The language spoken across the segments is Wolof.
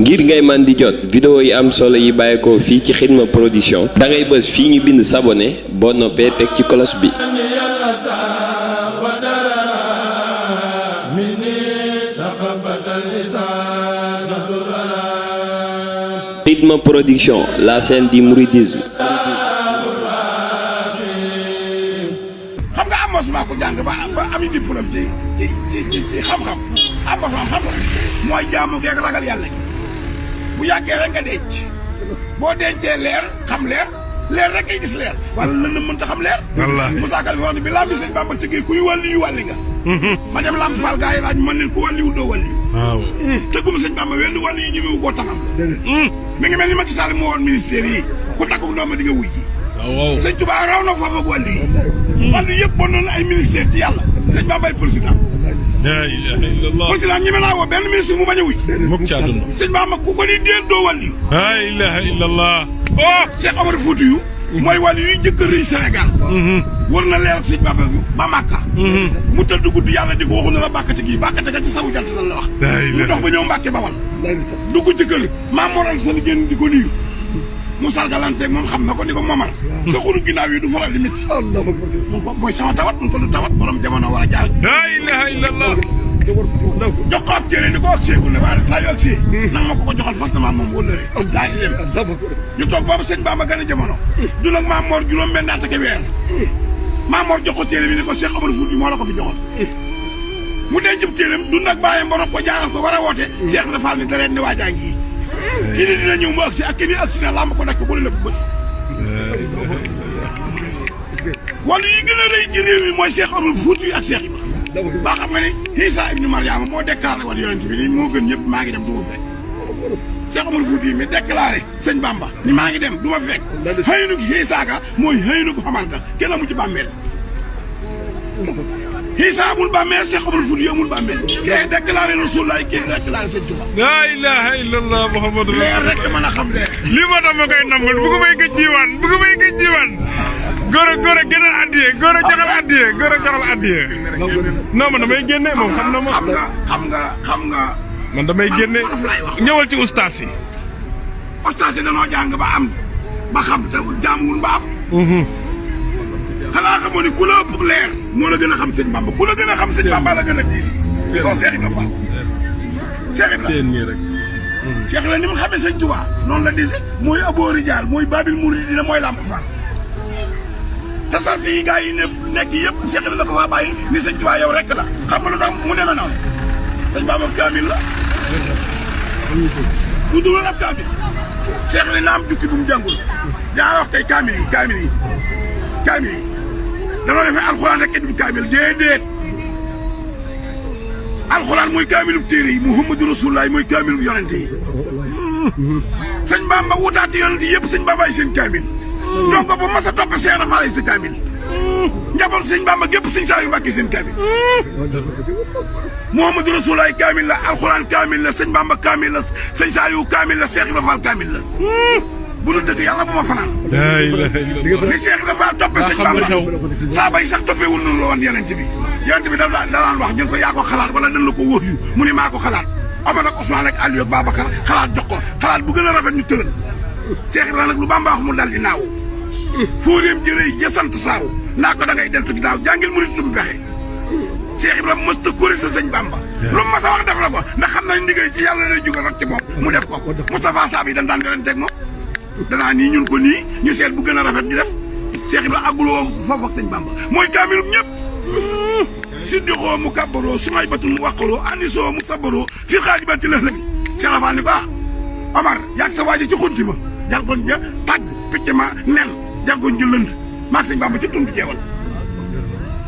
ngir ngay man di jot vidéo yi am solo yi bàyyeekoo fii ci Xidma Production da ngay bës fii ñu bind s'abonner boo noppee teg ci cloche bi. Xidma Production, la chaîne du mouridisme. xam nga am mosuma ko jàng ba am diplôme ci xam-xam am mosuma xam mooy jaamu geeg ragal yàlla gi bu yàggee rek nga denc boo dencee leer xam leer rek ay gis leer wala lënd mënta xam leer. wallaahi Moussa Ka wax ne bi lambi sëñ Bamba tëggee kuy wàlli yu wàlli nga. ma dem lamb Fall gaa yi laaj man leen ku wàlliwul doo wàlli. waaw tëggum sëñ Bamba wenn wàlli yi ñëmewu koo tanam. mi ngi mel ni Macky Sall moo woon ministère yi ku takku ndooma di nga wuy ji. waaw sëñ Touba raw na foofa ak wàlli yi. wàlli yëpp bon noonu ay ministère ci yàlla sëñ Bamba ay président. la ilaha illallah président ñeme naa woo benn ministre mu bañ a wuy. mukk ci àdduna sëñ Bamba ku ko ni déet doo wàlli yu. la ilaha illallah. oh Cheikh Omar Foutiyou mooy wàllu yuy njëkk a rëy Sénégal. war na leer sëñ Bamba bi ba Màkka. mu tëdd guddi yàlla di ko waxu na la bàkkate gii bàkkate ga ci sawu jant lan la wax. mu dox ba ñëw Mbàkke Bawal. dugg ci kër Maam Mor Anta Sali génn di ko nuyu. mu sargalanteeg moom xam na ko ni ko momar. sa xuru ginnaaw yi du faral di métti. mun ko mooy sama tawat mun ko du tawat borom jamono war a jaar. la ilaha illallah. jox ko ab téere ni ko ak seegul ne waaye saa yu ak see. nang ma ko joxal fas na maa moom wëllëree. daa di dem ñu toog boobu sëñ Bamba gën a jamono. du nag Maam Mor juróom benn at ak weer. Maam Mor jox ko téere bi ni ko Cheikh Omar Fouti moo la ko fi joxoon. mu denc téereem du nag bàyyam ba ko jaaral ko war a woote. Cheikh dafa ni dara ni waajaa ngi kii ni dina ñëw mu agsi ak kii ni agsi na làmb ko nekk bu lépp bët. wàllu yi gën a rëy ci réew mi mooy Cheikh Omar Fouti ak Cheikh Ibrahima. ba xam nga ni Isa ibnu Mariama moo déclaré woon yonent bi ni moo gën ñëpp maa ngi dem du ma fekk. Cheikh Omar Fouti mi déclaré sëñ Bamba ni maa ngi dem du ma fekk. xëy na ki Isa ka mooy xëy na ko xamal ka kenn amu ci bàmmeel. Isa amul bàmmeel Cheikh Omar Fouti amul bàmmeel. kii déclaré Rasulullah kii déclaré sëñ Tuba. la ilaha illallah Muhammadu leer rek mën a xam leer. lii moo tax ma koy nangul bu ko may gëj jiwaan bu ko may gëj jiwaan. góor a gën a addiye góor a jaxal addiye góor a jaxal addiye. non man damay génne moom xam na ma. xam nga. man damay génne ñëwal ci ustaas yi. ustaas yi dañoo jàng ba am ba xam te jaamuwul ba am. xanaa xamoo ni ku la ëpp leer moo la gën a xam sëñ Bamba ku la gën a xam sëñ Bamba la gën a diis. soo Cheikh Ibra Fall. Cheikh Ibra Cheikh Ibra ni mu xamee sëñ Touba noonu la diise mooy aboori jaal mooy babil muridina mooy Lamp Fall. te sant yi gars yi nekk yëpp Cheikh Ibra la ko faa bàyyi ni sëñ Touba yow rek la xam nga lu tax mu demee noonu sëñ Bamba kaamil la. bu dul woon ab kaamil Cheikh Ibra na am jukki bu mu jàngul yaa wax tey kaamil yi danoo defee alxuraan rek indi kaamil déedéet alxuraan mooy kaamilu téere yi Muhammadu Rasulullah mooy kaamilu yonente yi. sëñ Bamba wutaati yonente yëpp sëñ Bamba ay seen kaamil. donc bu mas a topp Cheikh Ibra Fall ay sa kaamil. njaboot sëñ Bamba gépp sëñ Saliou Mbacké seen kaamil. Muhammadu Rasulullah kaamil la alxuraan kaamil la sëñ Bamba kaamil la sëñ Saliou kaamil la Cheikh Ibra Fall kaamil la. bu dul dëgg yàlla bu ma fanaan. la ilaha illallah. ni Cheikh dafa toppee sëñ Bamba saaba yi sax toppee wul noonu la woon yonent bi danaan wax ñun ko yaa ko xalaat wala dañ la ko wóor yu mu ne maa ko xalaat Omar ak Ousmane ak Aliou ak Babacar xalaat jox ko xalaat bu gën a rafet ñu tëral Cheikh Ibrahima nag lu Bamba wax mu dal di naaw fóoreem jërëy ja sant saaw naa ko da ngay deltu ginnaaw jàngil mu nit lu mu pexe Cheikh Ibrahima mës ta kóri sa sëñ Bamba lu mu mas a wax def la ko ndax xam na ndigal ci yàlla lay jóge rot ci moom mu def ko Moustapha Sab yi dañ daan yorenteeg moom danaa nii ñun ko nii ñu seet bu gën a rafet ñu def Cheikh Ibrahima àgguloo foofu ak sëñ Bamba mooy kaamilum ñëpp siddixoo mu kabbaroo sumay batun mu waqaroo anisoo mu sabaroo fii xaaji bati lëx la bi Cheikh Rafal ni ko Omar yaag sa waaji ci xunti ma jargoñ ja tàgg picc ma nen jargoñ ja lënd maag sëñ Bamba ci tund jeewal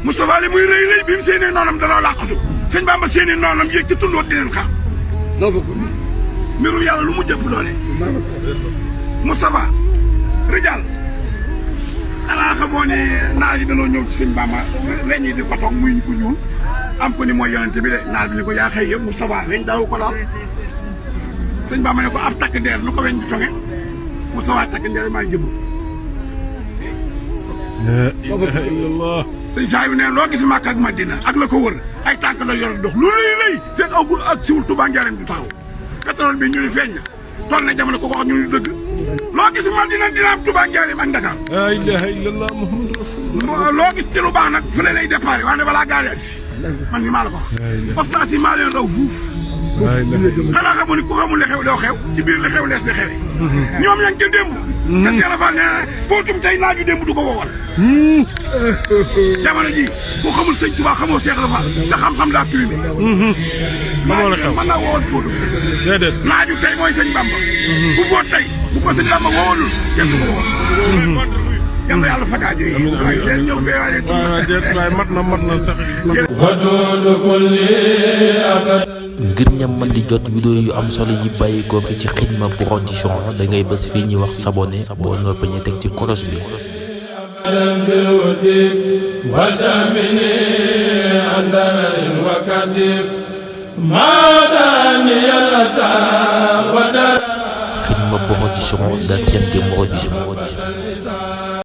Moustapha li muy rëy bi mu séenee noonam danoo làqatu sëñ Bamba séenee noonam yéeg ci tund wat dineen xaar mbirum yàlla lu mu jëpp doole Moustapha Rijal xanaa xamoo ne naar yi danoo ñëw ci sëñ Bamba weñ yi di ko toog muy ko ñuul am ko ni mooy yonente bi de naar bi ni ko yaa xëy yëpp Moustapha weñ daawu ko laal sëñ Bamba ne ko ab takk ndeer nu ko weñ di toge Moustapha takk ndeer maa jëbb la ilaha illallah. sëñ saa yu ne loo gis Makka ak Madina ak la ko wër ay tànk la yor dox lu lay fekk awgul ak siwul Touba Njaareem du taxaw pétrole bi ñu ni feeñ na toll na jamono ko wax ñu ni dëgg loo gis man dina am Touba Njaareem ak Dakar la ilaha illallah muhammadu rasulullah loo gis ci lu baax nag fële lay déparé waaye balaa gaari ak si man ni maa la ko wax postage yi maa leen raw fuuf xanaa xamu ni ku xamul li xew doo xew ci biir li xew lees li xewe ñoom yaa ngi ca démb te Cheikh Rafal nee na póotum tey naaju démb du ko wowal jamono ji ku xamul sëñ Touba xamoo Cheikh Rafal sa xam-xam daa primé xamoo la xew mën naa wowal póotum déedéet naaju tey mooy sëñ Bamba bu foot tey bu ko sëñ Bamba wowalul kenn du ko wowal yal na yàlla fagaajo yi waaye leen ñëw fee waaye mat na sax ngir ñam man di jot vidéo yu am solo yi bàyyi ko fi ci Xidma Production da ngay bës fii ñuy wax s'abonner boo noppee ñu teg ci kolos bi Xidma Production, la chaîne des productions.